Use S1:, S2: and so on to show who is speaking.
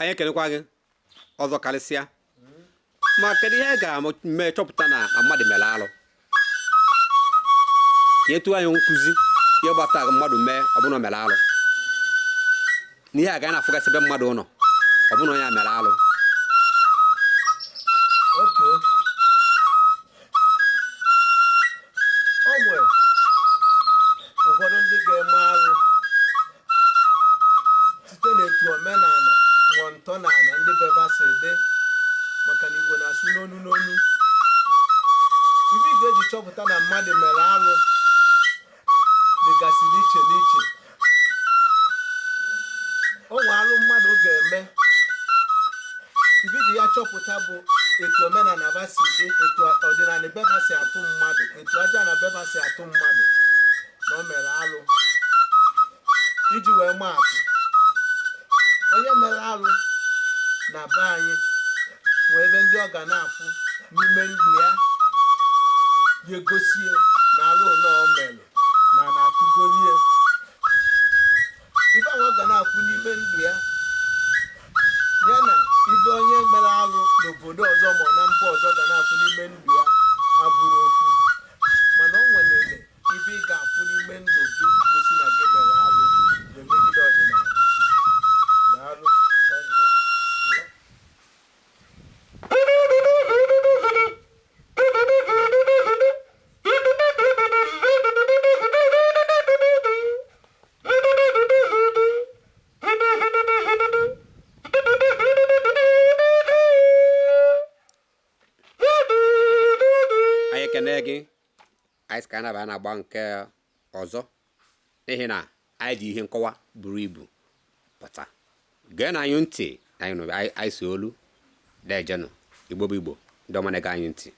S1: Anyị ekelekwa gị ọzọ karịsịa. Ma kedu ihe a ga-eme chọpụta na mmadụ mere alụ? Ka etu anyị nkụzi ihe gbasara mmadụ mee ọ bụrụ na o mere alụ, n'ihe a ga na-afụgasị ebe mmadụ nọ ọ bụrụ na onye a mere alụ.
S2: Okay. O nwere ụfọdụ ndị ga-eme alụ site n'etu omenala ma ntọnala ndị be ba si dị, maka na Igbo na-asụ n'onu n'onu. Ife ị ga-eji chọpụta na mmadụ mere alụ dịgasị n'iche n'iche. O nwere alụ mmadụ ga-eme, ife i ji ya chọpụta bụ etu omenala ba si dị, etu ọdịnala be ba si atụ mmadụ, etu aja ana be ba si atụ mmadụ na o mere alụ. Iji wee maa atụ, onye mere alụ na be anyị nwee ebe ndị ọ ga na-afụ n'ime ndụ ya ya egosie na alụ na o mere na na-atụgolie ife ahụ ọ ga na-afụ n'ime ndụ ya, ya na ife onye mere alụ n'obodo ọzọ ma ọ na mba ọzọ ga na-afụ n'ime ndụ ya abụrọ ofu. Mana o nwere ife ị ga-afụ n'ime ndụ gị gosi na gị mere alụ ga-emegide ọdịnala. Daalụ.
S1: Anyị ekene gị. Anyị sị ka anyị naba na-agba nke ọzọ n'ihi na anyị ji ihe nkọwa buru ibu pụta. Gee na anyị ntị na anyị nụ anyị si olu dejenụ. Igbo bụ Igbo, ndị ọma na-ege anyị ntị.